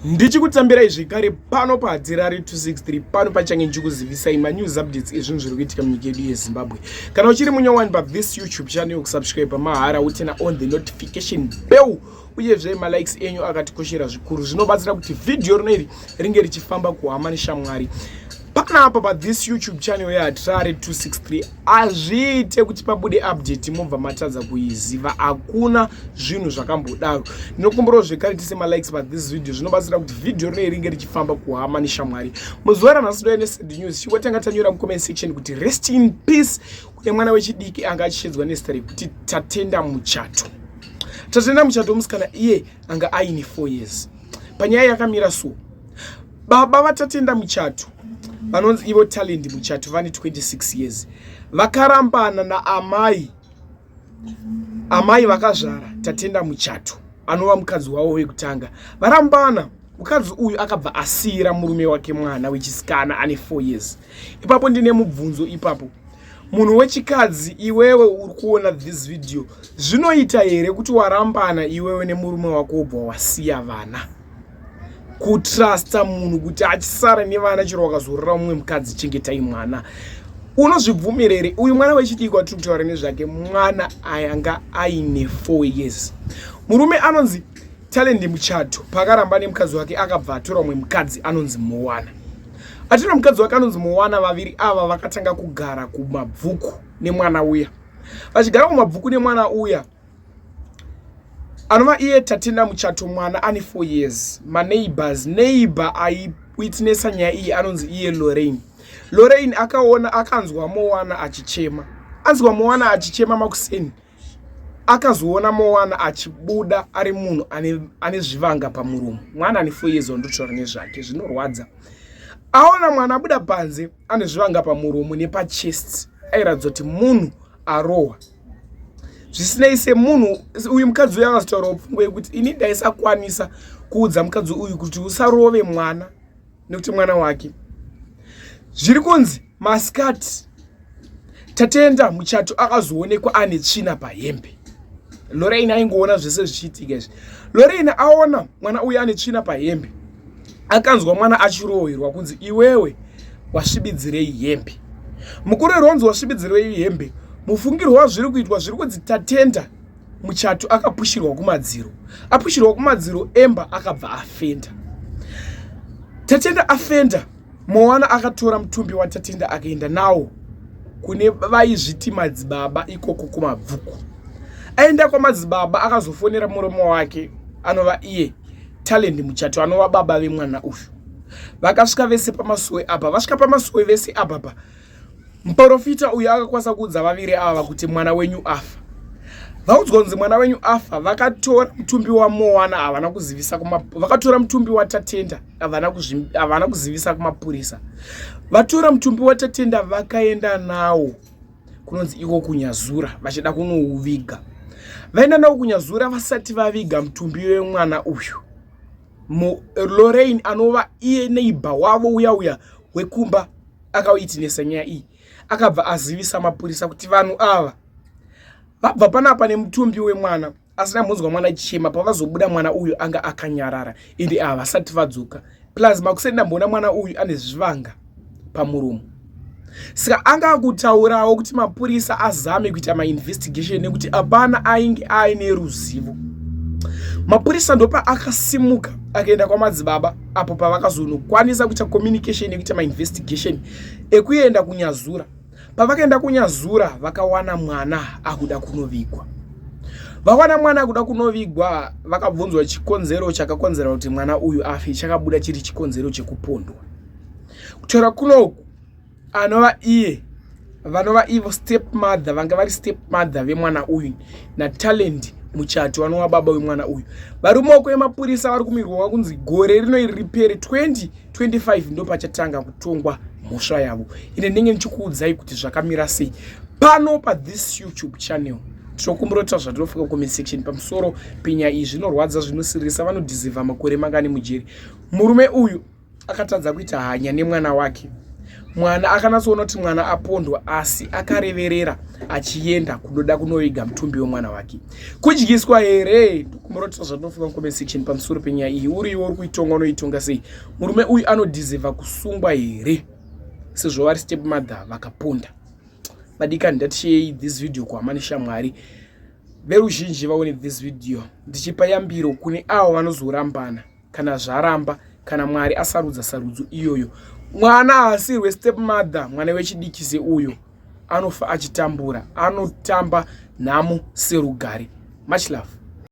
Ndichikutambirai zvekare pano paHatirari 263, pano pachange ndichikuzivisai manews updates ezvinhu zviri kuitika munyika yedu yeZimbabwe. Kana uchiri munyowani pathis YouTube channel, kusubscribe mahara, uturn on the notification bell, uyezve malikes enyu akatikoshera zvikuru, zvinobatsira kuti vhidhiyo rino iri ringe richifamba kuhama neshamwari. Panapa pathis YouTube channel yeHatirari 263, hazviite kuti pabude update mobva matadza kuiziva, hakuna zvinhu zvakambodaro. Ndinokumbirawo zvekare tise malikes pathis video, zvinobatsira kuti vhidhiyo rino ringe richifamba kuhama neshamwari. Muzuva ranhasi ndouya nesad news. Chingotanga tanyora mucomment section kuti rest in peace kune mwana wechidiki anga achishedzwa nezita rekuti Tatenda Muchato. Tatenda Muchato musikana iye anga aine 4 years. Panyaya yakamira so, baba vaTatenda Muchato vanonzi ivo Talent Muchato, vane 26 years, vakarambana naamai, amai vakazvara Tatenda Muchato anova mukadzi wavo wekutanga. Varambana, mukadzi uyu akabva asiyira murume wake mwana wechisikana ane 4 years. Ipapo ndine mubvunzo ipapo. Munhu wechikadzi, iwewe uri kuona this video, zvinoita here kuti warambana iwewe nemurume wako wobva wasiya vana? Kutrusta munhu kuti achisara nevana chero wakazorora mumwe mukadzi, chengetai mwana, unozvibvumira here? Uyu mwana wechidiki watiri kutaura nezvake, mwana anga aine 4 years. Murume anonzi Talent Muchato pakaramba nemukadzi wake, akabva atora mumwe mukadzi anonzi Mowana. Atora mukadzi wake anonzi Mowana, vaviri ava vakatanga kugara kuMabvuku nemwana uya. Vachigara kuMabvuku nemwana uya anova iye Tatenda Muchato, mwana ane 4 years, maneighbors, neighbor aiwitnessa nyaya iyi anonzi iye Lorraine. Lorraine akaona, akanzwa Mowana achichema. Anzwa Mowana achichema makuseni, akazoona Mowana achibuda ari munhu ane zvivanga pamuromo. Mwana ane 4 years wandotaura nezvake, zvinorwadza. Aona mwana abuda panze ane zvivanga pamuromo nepachest, airatidza kuti munhu arohwa. Zvisinei, semunhu uyu, mukadzi uyu akazotaurawo pfungwa yekuti ini ndaisakwanisa kuudza mukadzi uyu kuti usarove mwana nekuti mwana wake. Zviri kunzi masikati Tatenda Muchato akazoonekwa ane tsvina pahembe. Lorraine aingoona zvese zvichiitika izvi. Lorraine aona mwana uyu ane tsvina pahembe, akanzwa mwana achirohwerwa kunzi, "Iwewe wasvibidzirei hembe?" Mukuru ronzi, "Wasvibidzirei hembe?" Mufungirwo wazviri kuitwa, zviri kunzi Tatenda Muchato akapushirwa kumadziro. Apushirwa kumadziro emba, akabva afenda. Tatenda afenda, Mowana akatora mutumbi waTatenda akaenda nawo kune vaizviti madzibaba ikoko kuMabvuku. Aenda kwamadzibaba, akazofonera murume wake anova iye Talent Muchato, anova baba vemwana uyu. Vakasvika vese pamasuwe apa. Vasvika pamasuwe vese apapa, muprofita uyu akakwanisa kuudza vaviri ava kuti mwana wenyu afa. Vaudzwa kunzi mwana wenyu afa, vakatora mutumbi waMowana, havana kuzivisa. Vakatora mutumbi waTatenda, havana kuzivisa kumapurisa. Vatora mutumbi waTatenda, vakaenda nawo kunonzi iko kuNyazura vachida kunouviga. Vaenda nawo kuNyazura, vasati vaviga mutumbi wemwana uyu, Lorraine anova iye neighbor wavo uya uya wekumba akawitnessa nyaya iyi, akabva azivisa mapurisa kuti vanhu ava vabva panapa nemutumbi wemwana asina munzwa mwana achichema. Pavazobuda, mwana uyu anga akanyarara, ende ava vasati vadzoka. Plus makuseni ndamboona mwana uyu ane zvivanga pamuromo. Saka anga akutaurawo kuti mapurisa azame kuita mainvestigation nekuti hapana ainge aine ruzivo. Mapurisa ndopa akasimuka akaenda kwamadzibaba, apo pavakazonokwanisa kuita communication yekuita mainvestigation ekuenda kuNyazura. Pavakaenda kuNyazura, vakawana mwana akuda kunovigwa. Vawana mwana akuda kunovigwa, vakabvunzwa chikonzero chakakonzera kuti mwana uyu afe. Chakabuda chiri chikonzero chekupondwa. Kutaura kunoku, anova iye vanova ivo step mother, vanga vari step mother vemwana uyu, naTalent Muchato vanova baba wemwana uyu, vari mumaoko emapurisa, vari kumirwa kunzi gore rino iri ripere 2025 ndo pachatanga kutongwa mhosva yavo. Ine ndinenge ndichikuudzai kuti zvakamira sei pano pathis YouTube channel. Tinokumbira kuti zvatinofunga comment section pamusoro penyaya iyi. Zvinorwadza, zvinosiririsa. Vanodeserva makore mangani mujeri? Murume uyu akatadza kuita hanya nemwana wake. Mwana akanatsoona kuti mwana apondwa asi akareverera achienda kunoda kunoviga mutumbi wemwana wake. Kudyiswa here? Kumurotesa zvatinofunga mucomment section pamusoro penyaya iyi. Uriwo uri kuitonga unoitonga sei? Murume uyu anodeserva kusungwa here? Sezvo vari step mother vakaponda. Vadikani ndatishei this video kuhama neshamwari. Veruzhinji vaone this video ndichipa yambiro kune avo vanozorambana kana zvaramba kana Mwari asarudza sarudzo iyoyo. Mwana haasirwe step mother, mwana wechidiki seuyo anofa achitambura, anotamba nhamo serugare. Much love.